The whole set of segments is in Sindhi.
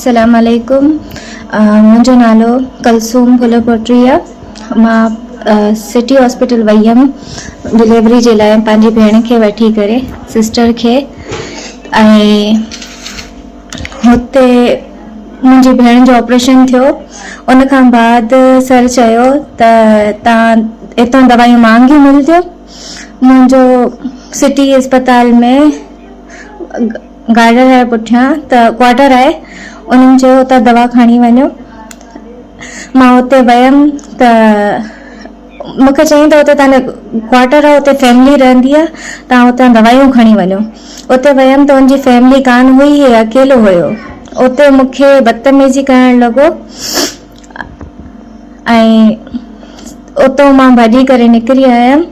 السلام عليڪم منهنجو نالو ڪلثوم ڦلپوٽري آ مان سٽي هاسپيٽل وئي هيم ڊليوري جي لاء پنهنجي ڀيڻ کي وٺي ڪري سسٽر کي ۽ هتي منهنجي ڀيڻ جو آپريشن ٿيو ان کان بعد سر چيو ته تان هتان دوائيون مهانگيون ملنديون منهنجو سٽي اسپتال ۾ گارڊن آهي پٺيان ته ڪوارٽر آهي انهن چيو اتان دوا کڻي وڃو مان اتي ويم ته مون کي چيائين ته اتي تنهنجو ڪوارٽر آهي اتي فيملي رهندي آهي توهان اتان دوايون کڻي وڃو اتي ويم ته ان جي فيملي ڪانه هئي هي اڪيلو هيو اتي مون کي بدتميزي ڪرڻ لڳو ۽ اتو مان ڀڄي ڪري نڪري آيم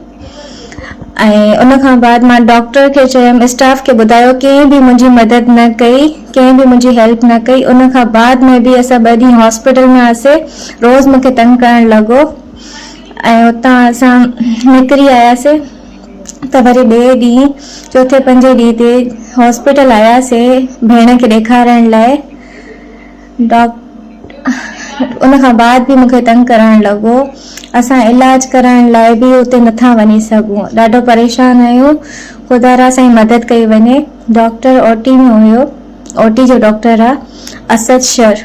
۽ ان کان بعد مان ڊاڪٽر کي چيم اسٽاف کي ٻڌايو ڪنهن به منهنجي مدد نه ڪئي ڪنهن به منهنجي هيلپ نه ڪئي ان کان بعد ۾ به اسان ٻه ڏينهن هاسپيٽل ۾ هئاسي روز مون کي تنگ ڪرڻ لڳو ۽ اتان اسان نڪري آياسي ته وري ٻئي ڏينهن چوٿين پنجين ڏينهن تي هاسپيٽل آياسي ڀيڻ کي ڏيکارڻ لاء ڊاڪ ان کان بعد به مون کي تنگ ڪرڻ لڳو. اسان علاج ڪرائڻ لاء به اتي نٿا وڃي سگهون. ڏاڍو پريشان آهيون. خدارا سائين مدد ڪئي وڃي. ڊاڪٽر او ٽي ۾ هيو. او ٽي جو ڊاڪٽر آ اسد شر.